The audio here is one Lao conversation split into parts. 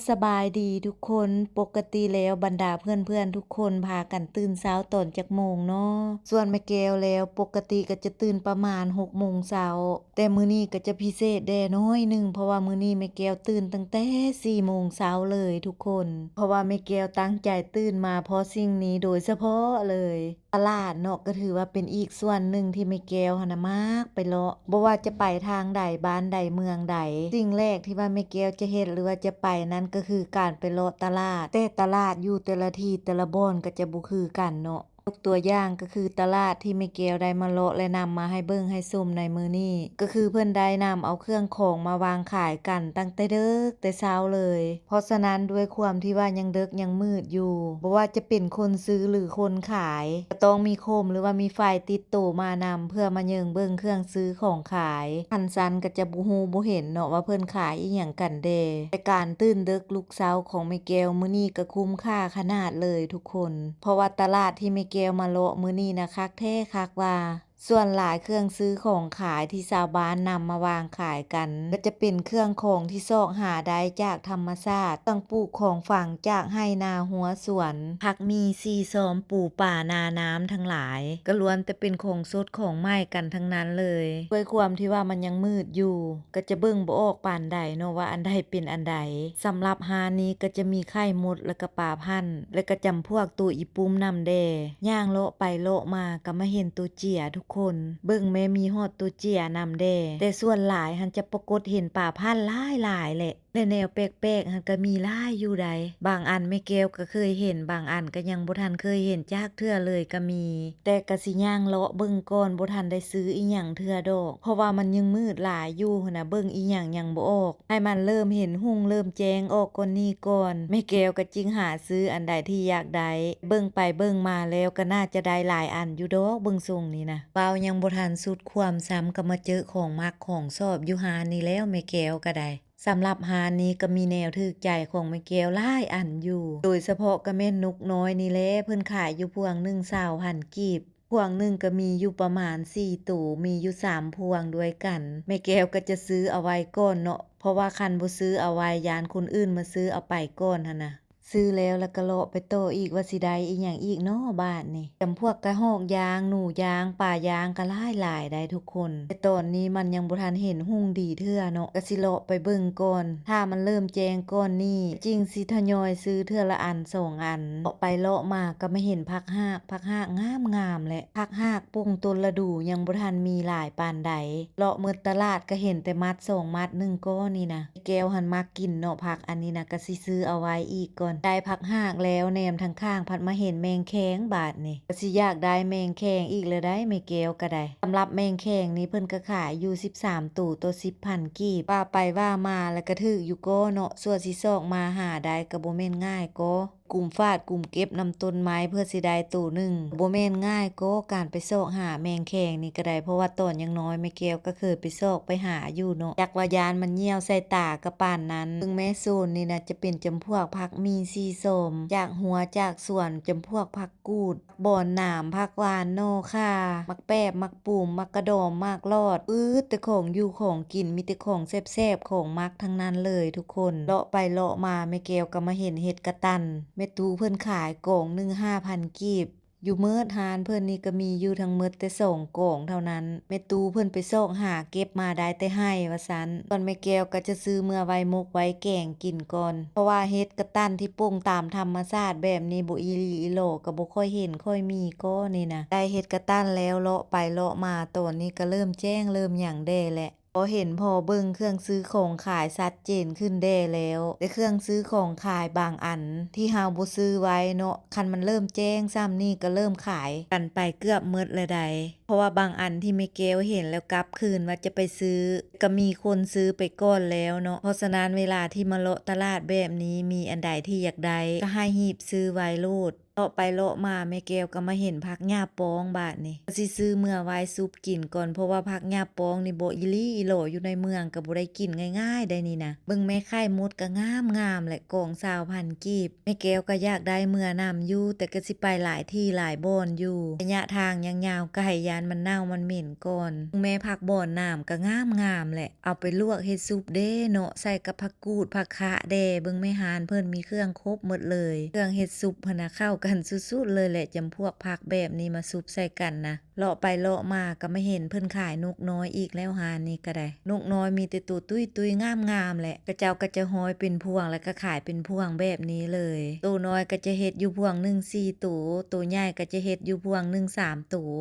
ສະບາຍດີທຸກຄົນ, ປົກກະຕິແລ້ວບັນດາເພື່ອນໆທຸກຄົນພາກັນຕື່ນເຊົ້າຕອນຈັກໂມງເນາະ? ສ່ວນແມ່ແກ້ວແລ້ວ ປົກກະຕິກໍຈະຕື່ນປະມານຫົກໂມງເຊົ້າ, ແຕ່ມື້ນີ້ກໍຈະພິເສດແດ່ໜ້ອຍໜຶ່ງ ເພາະວ່າມື້ນີ້ແມ່ແກ້ວຕື່ນຕັ້ງແຕ່ສີ່ໂມງເຊົ້າເລີຍທຸກຄົນ, ເພາະວ່າແມ່ແກ້ວຕັ້ງໃຈຕື່ນມາເພາະສິ່ງນີ້ໂດຍສະເພາະເລີຍ. ຕະຫຼາດເນາະ ກໍຖືວ່າເປັນອີກສ່ວນໜຶ່ງທີ່ແມ່ແກ້ວຫັ້ນນະມັກໄປເລາະ, ບໍ່ວ່າຈະໄປທາງໃດ, ບ້ານໃດ, ເມືອງໃດ, ສິ່ງແລກທີ່ວ່າແມ່ແກ້ວຈະເຮັດ ຫຼືວ່າຈະໄປນັ້ນ ກໍຄືການໄປເລາະຕະຫຼາດ. ແຕ່ຕະຫຼາດຢູ່ແຕ່ລະທີ່ແຕ່ລະບ່ອນກໍຈະບໍ່ຄືກັນເນາະ. ຍົກຕົວຢ່າງກໍຄືຕະຫຼາດທີ່ແມ່ແກ້ວໄດ້ມາເລາະ ແລະ ນຳມາໃຫ້ເບິ່ງໃຫ້ຊົມໃນມື້ນີ້ ກໍຄືເພິ່ນໄດ້ນຳເອົາເຄື່ອງຂອງມາວາງຂາຍກັນຕັ້ງແຕ່ເດິກແຕ່ເຊົ້າເລີຍ. ເພາະສະນັ້ນ ດ້ວຍຄວາມທີ່ວ່າຍັງເດິກຍັງມືດຢູ່, ບໍ່ວ່າຈະເປັນຄົນຊື້ ຫຼື ຄົນຂາຍ ກໍຕ້ອງມີໂຄມ ຫຼືວ່າມີໄຟຕິດໂຕມານຳ ເພື່ອມາເຍີງເບິ່ງເຄື່ອງຊື້ຂອງຂາຍ. ຄັນຊັ້ນກໍຈະບໍ່ຮູ້ບໍ່ເຫັນເນາະວ່າເພິ່ນຂາຍອີ່ຫຍັງກັນແດ່. ແຕ່ການຕື່ນເດິກລຸກເຊົ້າຂອງແມ່ແກ້ວມື້ນີ້ກໍຄຸ້ມຄ່າຂະໜາດເລີຍທຸກຄົນ, ເພາະວ່າຕະຫຼາດທີ່ແມ່ແກ້ວມາເລາະມື້ນີ້ນະ ຄັກແທ້ຄັກວ່າ. ສ່ວນຫຼາຍເຄື່ອງຊື້ຂອງຂາຍທີ່ຊາວບ້ານນຳມາວາງຂາຍກັນ ກໍຈະເປັນເຄື່ອງຂອງທີ່ຊອກຫາໄດ້ຈາກທຳມະຊາດ, ເຄື່ອງປູກຂອງຝັງຈາກໄຮ່ນາຮົວສວນ, ຜັກໝີ່ ສີຊອມ, ປູປານານ້ຳທັງຫຼາຍ ກໍລ້ວນແຕ່ເປັນຂອງສົດຂອງໃໝ່ກັນທັງນັ້ນເລີຍ. ດ້ວຍຄວາມທີ່ວ່າມັນຍັງມືດຢູ່ ກໍຈະເບິ່ງບໍ່ອອກປານໃດເນາະວ່າອັນໃດເປັນອັນໃດ. ສຳລັບຮ້ານນີ້ກໍຈະມີໄຂ່ມົດ ແລະກະປາພັນ ແລະກະຈຳພວກໂຕອີປຸ່ມນຳແດ່. ຍ່າງເລາະໄປເລາະມາກໍມາເຫັນໂຕເຈຍທຸກຄົນ. ເບິ່ງແມ້ ມີຮອດໂຕເຈຍນຳແດ່. ແຕ່ສ່ວນຫຼາຍຫັ້ນຈະປາກົດເຫັນປາພັນຫຼາຍໆແຫຼະ. ແລະແນວແປກໆຫັ້ນກໍມີຫຼາຍຢູ່ໃດ໋. ບາງອັນແມ່ແກ້ວກໍເຄີຍເຫັນ, ບາງອັນກໍຍັງບໍ່ທັນເຄີຍເຫັນຈັກເທື່ອເລີຍກໍມີ. ແຕ່ກະຊິຍ່າງເລາະເບິ່ງກ່ອນ, ບໍ່ທັນໄດ້ຊື້ອີ່ຫຍັງເທື່ອດອກ, ເພາະວ່າມັນຍັງມືດຫຼາຍຢູ່ຫັ້ນນະ, ເບິ່ງອີ່ຫຍັງຍັງບໍ່ອອກ. ໃຫ້ມັນເລີ່ມເຫັນຮຸ່ງເລີ່ມແຈ້ງອອກກ່ອນນີ້ກ່ອນ, ແມ່ແກ້ວກໍຈຶ່ງຫາຊື້ອັນໃດທີ່ຢາກໄດ້. ເບິ່ງໄປເບິ່ງມາແລ້ວກໍໜ້າຈະໄດ້ຫຼາຍອັນຢູ່ດອກ, ເບິ່ງຊົງນີ້ນະ. ເວົ້າຍັງບໍ່ທັນສຸດຄວາມຊ້ຳ ກໍມາເຈີຂອງມັກຂອງຊອບຢູ່ຮ້ານນີ້ແລ້ວ, ແມ່ແກ້ວກໍໄດ້. ສຳລັບຮ້ານນີ້ກໍມີແນວຖືກໃຈຂອງແມ່ແກ້ວຫຼາຍອັນຢູ່, ໂດຍສະເພາະກໍແມ່ນນົກນ້ອຍນີ້ແຫຼະ, ເພິ່ນຂາຍຢູ່ພວງໜຶ່ງຊາວພັນກີບ, ພວງໜຶ່ງກໍມີຢູ່ປະມານສີ່ໂຕ, ມີຢູ່ສາມພວງດ້ວຍກັນ. ແມ່ແກ້ວກໍຈະຊື້ເອົາໄວ້ກ່ອນເນາະ, ເພາະວ່າຄັນບໍ່ຊື້ເອົາໄວ້ ຢ້ານຄົນອື່ນມາຊື້ເອົາໄປກ່ອນຫັ້ນນະ. ຊື້ແລ້ວ ແລ້ວກໍເລາະໄປຕໍ່ອີກວ່າຊິໄດ້ອີ່ຫຍັງອີກເນາະບາດນີ້. ຈຳພວກກະຮອກຢ່າງ, ໜູຢ່າງ, ປາຢ່າງກໍຫຼາຍໆໄດ໋ທຸກຄົນ. ແຕ່ຕອນນີ້ມັນຍັງບໍ່ທັນເຫັນຮຸ່ງດີເທື່ອເນາະ, ກໍຊິເລາະໄປເບິ່ງກ່ອນ. ຖ້າມັນເລີ່ມແຈ້ງກ່ອນນີ້ ຈຶ່ງຊິທະຍອຍຊື້ເທື່ອລະອັນສອງອັນ. ເລາະໄປເລາະມາກໍມາເຫັນຜັກຮາກ, ຜັກຮາກງາມໆແຫຼະ. ຜັກຮາກປົ່ງຕົ້ນລະດູຍັງບໍ່ທັນມີຫຼາຍປານໃດ. ເລາະໝົດຕະຫຼາດກໍເຫັນແຕ່ໝັດສອງໝັດໜຶ່ງກໍນີ້ນະ. ແກ້ວຫັ້ນມັກກິນເນາະ, ຜັກອັນນີ້ນະ ກໍຊິຊື້ເອົາໄວ້ອີກກ່ອນ. ໄດ້ຜັກຮາກແລ້ວ ແນມທາງຂ້າງພັດມາເຫັນແມງແຄງບາດນີ້, ກໍຊິຢາກໄດ້ແມງແຄງອີກແລ້ວໄດ໋ ແມ່ແກ້ວກໍໄດ້. ສຳລັບແມງແຄງນີ້ ເພິ່ນກໍຂາຍຢູ່ສິບສາມໂຕຕໍ່ສິບພັນກີບ. ວ່າໄປວ່າມາແລ້ວກໍຖືກຢູ່ກໍເນາະ, ຊົ່ວຊິຊອກມາຫາໄດ້ກໍບໍ່ແມ່ນງ່າຍກໍ. ກຸມຟາດກຸມເກັບນຳຕົ້ນໄມ້ເພື່ອຊິໄດ້ໂຕໜຶ່ງ ບໍ່ແມ່ນງ່າຍກໍການໄປຊອກຫາແມງແຄງນີ້ກໍໄດ້, ເພາະວ່າຕອນຍັງນ້ອຍແມ່ແກ້ວກໍເຄີຍໄປຊອກໄປຫາຢູ່ເນາະ. ຈັກວ່າຢ້ານມັນຍ່ຽວໃສ່ຕາກະປານນັ້ນ. ເບິ່ງແມ້ ໂຊນນີ້ນະຈະເປັນຈຳພວກຜັກໝີ່ ສີຊອມ ຈາກຮົ້ວຈາກສວນ, ຈຳພວກຜັກກູດ, ບອນໜາມ, ຜັກຫວານ, ໜໍ່ຂ່າ, ໝາກແປບ, ໝາກປູມ, ໝາກກະດອມ, ໝາກຫຼອດ, ປຶດແຕ່ຂອງຢູ່ຂອງກິນ, ມີແຕ່ຂອງແຊບໆ ຂອງມັກທັງນັ້ນເລີຍທຸກຄົນ. ເລາະໄປເລາະມາ ແມ່ແກ້ວກໍມາເຫັນເຫັດກະຕັນ. ແມ່ຕູ້ເພິ່ນຂາຍກອງໜຶ່ງຫ້າພັນກີບ. ຢູ່ເໝິດຮ້ານເພິ່ນນີ້ກໍມີຢູ່ທັງໝົດແຕ່ສອງກອງເທົ່ານັ້ນ. ແມ່ຕູ້ເພິ່ນໄປຊອກຫາເກັບມາໄດ້ແຕ່ໄຮ່ວ່າຊັ້ນ. ສ່ວນແມ່ແກ້ວກໍຈະຊື້ເມືອໄວ້ໝົກໄວ້ແກງກິນກ່ອນ, ເພາະວ່າເຫັດກະຕັນທີ່ປົ່ງຕາມທຳມະຊາດແບບນີ້ ບໍ່ອີ່ຫຼີອີ່ຫຼໍກໍບໍ່ຄ່ອຍເຫັນຄ່ອຍມີກໍນີ້ນະ. ໄດ້ເຫັດກະຕັນແລ້ວ ເລາະໄປເລາະມາ ຕອນນີ້ກໍເລີ່ມແຈ້ງເລີ່ມຫຍັງແດ່ແຫຼະ. ພໍເຫັນພໍເບິ່ງເຄື່ອງຊື້ຂອງຂາຍຊັດເຈນຂຶ້ນແດ່ແລ້ວ, ແຕ່ເຄື່ອງຊື້ຂອງຂາຍບາງອັນທີ່ເຮົາບໍ່ຊື້ໄວ້ເນາະ, ຄັນມັນເລີ່ມແຈ້ງສ່ຳນີ້ກໍເລີ່ມຂາຍກັນໄປເກືອບໝົດແລ້ວໃດ໋. ເພາະວ່າບາງອັນທີ່ແມ່ແກ້ວເຫັນແລ້ວກັບຄືນວ່າຈະໄປຊື້, ກໍມີຄົນຊື້ໄປກ່ອນແລ້ວເນາະ. ເພາະສະນັ້ນ ເວລາທີ່ມາເລາະຕະຫຼາດແບບນີ້ ມີອັນໃດທີ່ຢາກໄດ້ ກໍໃຫ້ຮີບຊື້ໄວ້ໂລດ. ເລາະໄປເລາະມາ ແມ່ແກ້ວກໍມາເຫັນຜັກຫຍ້າປອງບາດນີ້ ກໍຊິຊື້ເມືອໄວ້ຊຸບກິນກ່ອນ ເພາະວ່າຜັກຫຍ້າປອງນີ້ບໍ່ອີ່ຫຼີອີ່ຫຼໍ ຢູ່ໃນເມືອງກໍບໍ່ໄດ້ກິນງ່າຍໆໄດ໋ນີ້ນະ. ເບິ່ງແມ່ໄຂ່ມົດກໍງາມໆ ແລະ ກອງຊາວພັນກີບ. ແມ່ແກ້ວກໍຢາກໄດ້ເມືອນຳຢູ່ ແຕ່ກໍຊິໄປຫຼາຍທີ່ຫຼາຍບ່ອນຢູ່ ໄລຍະທາງຍັງຍາວໄກ ຢ້ານມັນເນົ່າມັນເໝັນກ່ອນ. ເບິ່ງແມ່ຜັກບອນໜາມກໍງາມໆແຫຼະ ເອົາໄປລວກເຮັດຊຸບເດ້ເນາະ ໃສ່ກັບຜັກກູດ ຜັກຄະແດ່. ເບິ່ງແມ່ຮ້ານເພິ່ນມີເຄື່ອງຄົບໝົດເລີຍ ເຄື່ອງເຮັດຊຸບຫັ້ນນະ ເຂົ້າກັນສຸດໆເລີຍແຫຼະ ຈຳພວກຜັກແບບນີ້ມາຊຸບໃສ່ກັນນະ. ເລາະໄປເລາະມາກໍມາເຫັນເພິ່ນຂາຍນົກນ້ອຍອີກແລ້ວ ຮ້ານນີ້ກໍໄດ້. ນົກນ້ອຍມີແຕ່ໂຕຕຸ້ຍໆງາມໆແຫຼະ ເຂົາເຈົ້າກໍຈະຮ້ອຍເປັນພວງ ແລ້ວກໍຂາຍເປັນພວງແບບນີ້ເລີຍ. ໂຕນ້ອຍກໍຈະເຮັດຢູ່ພວງໜຶ່ງສີ່ໂຕ ໂຕໃຫຍ່ກໍຈະເຮັດຢູ່ພວງໜຶ່ງສາມໂຕ.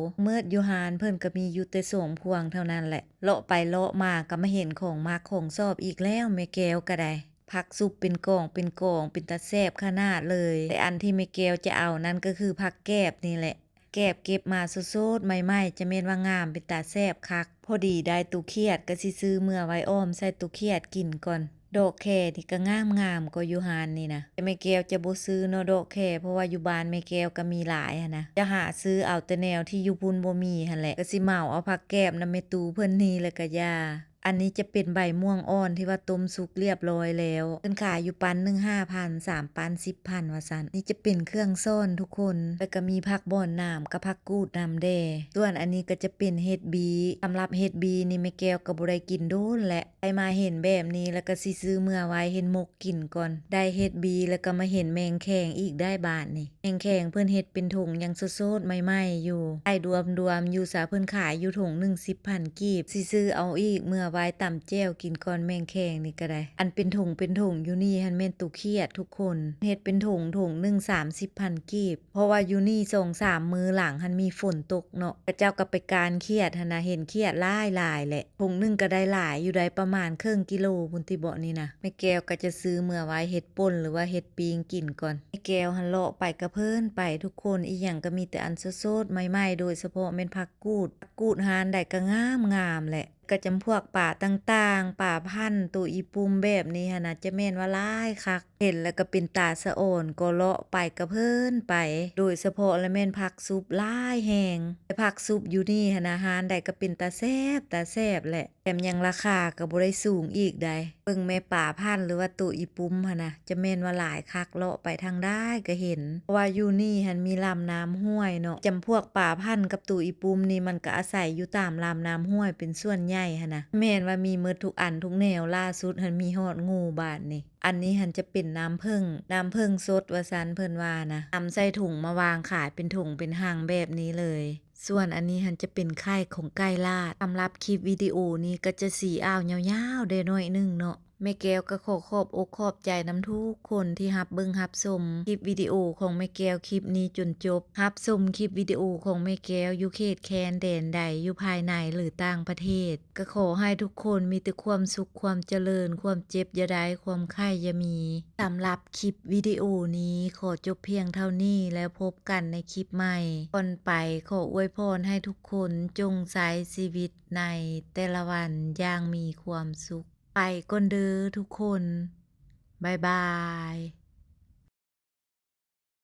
ໝົດຢູ່ຮ້ານເພິ່ນກໍມີຢູ່ແຕ່ສອງພວງເທົ່ານັ້ນແຫຼະ. ເລາະໄປເລາະມາກໍມາເຫັນຂອງໝັກຂອງຊອບອີກແລ້ວ ແມ່ແກ້ວກໍໄດ້. ຜັກຊຸບເປັນກອງເປັນກອງ ເປັນຕາແຊບຂະໜາດເລີຍ. ແຕ່ອັນທີ່ແມ່ແກ້ວຈະເອົານັ້ນກໍຄືຜັກແກບນີ້ແຫຼະ ແກບເກັບມາສົດໆໃໝ່ໆ ຈະແມ່ນວ່າງາມເປັນຕາແຊບຄັກ. ພໍດີໄດ້ໂຕຂຽດ ກໍຊິຊື້ເມືອໄວ້ອອມໃສ່ໂຕຂຽດກິນກ່ອນ. ດອກແຄນີ້ກໍງາມໆ ກໍຢູ່ຮ້ານນີ້ນະ ແຕ່ແມ່ແກ້ວຈະບໍ່ຊື້ເນາະດອກແຄ ເພາະວ່າຢູ່ບ້ານແມ່ແກ້ວກໍມີຫຼາຍຫັ້ນນະ ຈະຫາຊື້ເອົາແຕ່ແນວທີ່ຢູ່ພຸ້ນບໍ່ມີຫັ້ນແຫຼະ ກໍຊິເໝົາເອົາຜັກແກບນຳແມ່ຕູ້ເພິ່ນນີ້ແລ້ວກໍຢ່າ. ອັນນີ້ຈະເປັນໃບມ່ວງອ່ອນທີ່ວ່າຕົ້ມສຸກລຽບຮ້ອຍແລ້ວ ເພິ່ນຂາຍຢູ່ປັ້ນໜຶ່ງຫ້າພັນ ສາມປັ້ນສິບພັນ ວ່າຊັ້ນ. ນີ້ຈະເປັນເຄື່ອງຊ້ອນທຸກຄົນ ແລ້ວກໍມີຜັກບອນໜາມກັບຜັກກູດນຳແດ່. ສ່ວນອັນນີ້ກໍຈະເປັນເຫັດບີ ສຳລັບເຫັດບີນີ້ແມ່ແກ້ວກໍບໍ່ໄດ້ກິນດົນແຫຼະ ໄດ້ມາເຫັນແບບນີ້ແລ້ວກໍຊິຊື້ເມືອໄວ້ເຮັດໝົກກິນກ່ອນ. ໄດ້ເຫັດບີແລ້ວກໍມາເຫັນແມງແຄງອີກໄດ້ບາດນີ້. ແມງແຄງເພິ່ນເຮັດເປັນຖົງຍັງສົດໆໃໝ່ໆຢູ່ ໄດ້ດວມໆຢູ່ຊະ ເພິ່ນຂາຍຢູ່ຖົງໜຶ່ງສິບພັນກີບ ຊິຊື້ເອົາອີກເມືອໄວ້ຕຳແຈ່ວກິນກ່ອນ. ແມງແຄງນີ້ກໍໄດ້ ອັນເປັນຖົງເປັນຖົງຢູ່ນີ້ຫັ້ນແມ່ນໂຕຂຽດທຸກຄົນ ເຮັດເປັນຖົງ ຖົງໜຶ່ງສາມສິບພັນກີບ ເພາະວ່າຢູ່ນີ້ສອງສາມມື້ຫຼັງຫັ້ນມີຝົນຕົກເນາະ ເຂົາເຈົ້າກໍໄປການຂຽດຫັ້ນນະ ເຫັນຂຽດຫຼາຍໆແຫຼະ. ຖົງໜຶ່ງກໍໄດ້ຫຼາຍຢູ່ໄດ໋ ປະມານເຄິ່ງກິໂລພຸ້ນຕິເບາະນີ້ນະ. ແມ່ແກ້ວກໍຈະຊື້ເມືອໄວ້ເຮັດປົ່ນ ຫຼືວ່າເຮັດປີ້ງກິນກ່ອນ. ແມ່ແກ້ວຫັ້ນເລາະໄປກະເພີນໄປທຸກຄົນ ອີ່ຫຍັງກໍມີແຕ່ອັນສົດໆໃໝ່ໆ ໂດຍສະເພາະແມ່ນຜັກກູດ ຜັກກູດຮ້ານໃດກໍງາມໆແຫຼະ. ກໍຈຳພວກປາຕ່າງໆ ປາພັນ ໂຕອີປຸ່ມແບບນີ້ຫັ້ນນະ ຈະແມ່ນວ່າຫຼາຍຄັກ ເຫັນແລ້ວກໍເປັນຕາສະອອນ ກໍເລາະໄປກະເພີນໄປ. ໂດຍສະເພາະລະແມ່ນຜັກຊຸບຫຼາຍແຮງ ແຕ່ຜັກຊຸບຢູ່ນີ້ຫັ້ນນະ ຮ້ານໃດກໍເປັນຕາແຊບ ຕາແຊບແຫຼະ. ແຖມຍັງລາຄາກໍບໍ່ໄດ້ສູງອີກໃດ໋. ເບິ່ງແມ່ປາພັນ ຫຼືວ່າໂຕອີປຸ່ມຫັ້ນນະ ຈະແມ່ນວ່າຫຼາຍຄັກ ເລາະໄປທາງໃດກໍເຫັນ ເພາະວ່າຢູ່ນີ້ຫັ້ນມີລຳນ້ຳຫ້ວຍເນາະ. ຈຳພວກປາພັນກັບໂຕອີປຸ່ມນີ້ ມັນກໍອາໄສຢູ່ຕາມລຳນ້ຳຫ້ວຍເປັນສ່ວນໃຫຍ່ຫັ້ນນະ ແມ່ນວ່າມີໝົດທຸກອັນທຸກແນວ. ລ່າສຸດຫັ້ນມີຮອດງູບາດນີ້. ອັນນີ້ຫັ້ນຈະເປັນນ້ຳເຜິ້ງ ນ້ຳເຜິ້ງສົດວ່າຊັ້ນເພິ່ນວ່ານະ ນຳໃສ່ຖົງມາວາງຂາຍເປັນຖົງເປັນຮັງແບບນີ້ເລີຍ. ສ່ວນອັນນີ້ຫັ້ນຈະເປັນໄຂ່ຂອງໄກ່ລາດ. ສຳລັບຄລິບວິດີໂອນີ້ກໍຈະສີອາວຍາວໆໄດ້ໜ້ອຍໜຶ່ງເນາະ. ແມ່ແກ້ວກໍຂໍຂອບອົກຂອບໃຈນຳທຸກຄົນທີ່ຮັບເບິ່ງຮັບຊົມຄລິບວິດີໂອຂອງແມ່ແກ້ວຄລິບນີ້ຈົນຈົບ. ຮັບຊົມຄລິບວິດີໂອຂອງແມ່ແກ້ວຢູ່ເຂດແຄນແດນໃດ ຢູ່ພາຍໃນ ຫຼື ຕ່າງປະເທດ ກໍຂໍໃຫ້ທຸກຄົນມີແຕ່ຄວາມສຸກ ຄວາມຈະເລີນ ຄວາມເຈັບຢ່າໄດ້ ຄວາມໄຂ້ຢ່າມີ. ສຳລັບຄລິບວິດີໂອນີ້ຂໍຈົບພຽງເທົ່ານີ້ ແລ້ວພົບກັນໃນຄລິບໃໝ່. ກ່ອນໄປ ຂໍອວຍພອນໃຫ້ທຸກຄົນຈົ່ງໃຊ້ຊີວິດໃນແຕ່ລະວັນຢ່າງມີຄວາມສຸກ. ໄປກ່ອນເດີທຸກຄົນ. ບາຍບາຍ.